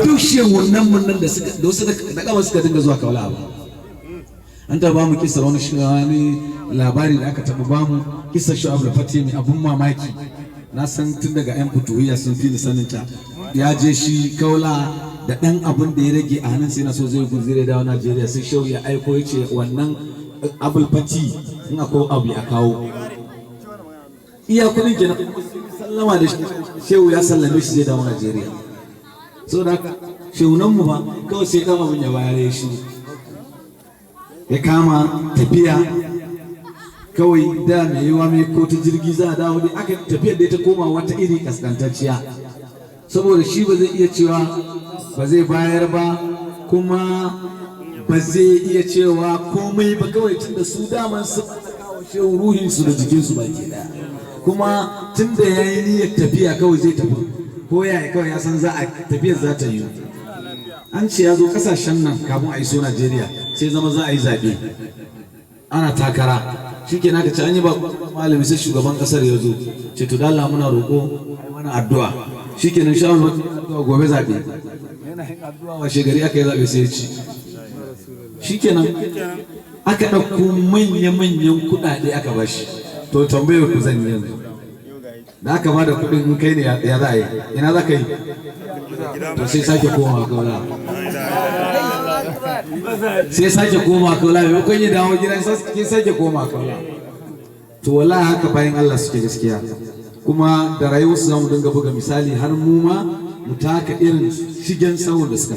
Duk shehunan mun nan da suka da wasu da kama suka dinga zuwa Kaula ba. An taɓa bamu kisar wani labari da aka taɓa bamu, kisar Shu'ab Fati mai abun mamaki. Na san tun daga yan fituwiya sun fi ni sanin ta. Ya je shi Kaula da ɗan abun da ya rage a hannun sai na so zai guzire dawo Najeriya, sai Shehu ya aiko ya ce wannan Abul Fati, in akwai abu ya kawo. Iya kudin kenan, sallama da Shehu ya sallame shi zai dawo Najeriya. Saboda haka shehunan mu ba kawai sai ɗan abun ya bayar ya shi ya kama tafiya kawai. Da mai yiwa mai ko ta jirgi za a dawo dai, aka tafiyar da ta koma wata iri kaskantacciya, saboda shi ba zai iya cewa ba zai bayar ba, kuma ba zai iya cewa komai ba kawai, tun da su daman su shehu ruhinsu da jikinsu baki daya. Kuma tun da ya yi niyyar tafiya, kawai zai tafi ko ya kawai ya san za a tafiyar za ta yi. An ce ya zo kasashen nan kafin a iso Najeriya, sai zama za a yi zaɓe, ana takara. Shi ke naka ce an yi ba malami, sai shugaban kasar ya zo ce, "To dalla muna roƙo ai mana addu'a." Shi kenan, shawar addu'a, gobe zaɓe. Yana yin addu'a, washe gari aka yi zaɓe, sai ya ci. Shi kenan, aka ɗauko manya-manyan kuɗaɗe aka bashi. To tambayar ku zan yi yanzu, da aka ba da kuɗin, in kai ne ya za a yi? Ina za ka yi? To sai sake koma Kaula, sai sake koma Kaula. Maimakon ya dawo gidan, sai sake koma Kaula. To wallahi haka bayan Allah suke gaskiya. Kuma da rayuwarsu za mu dinga buga misali har mu ma mu taka irin shigen sawun da suka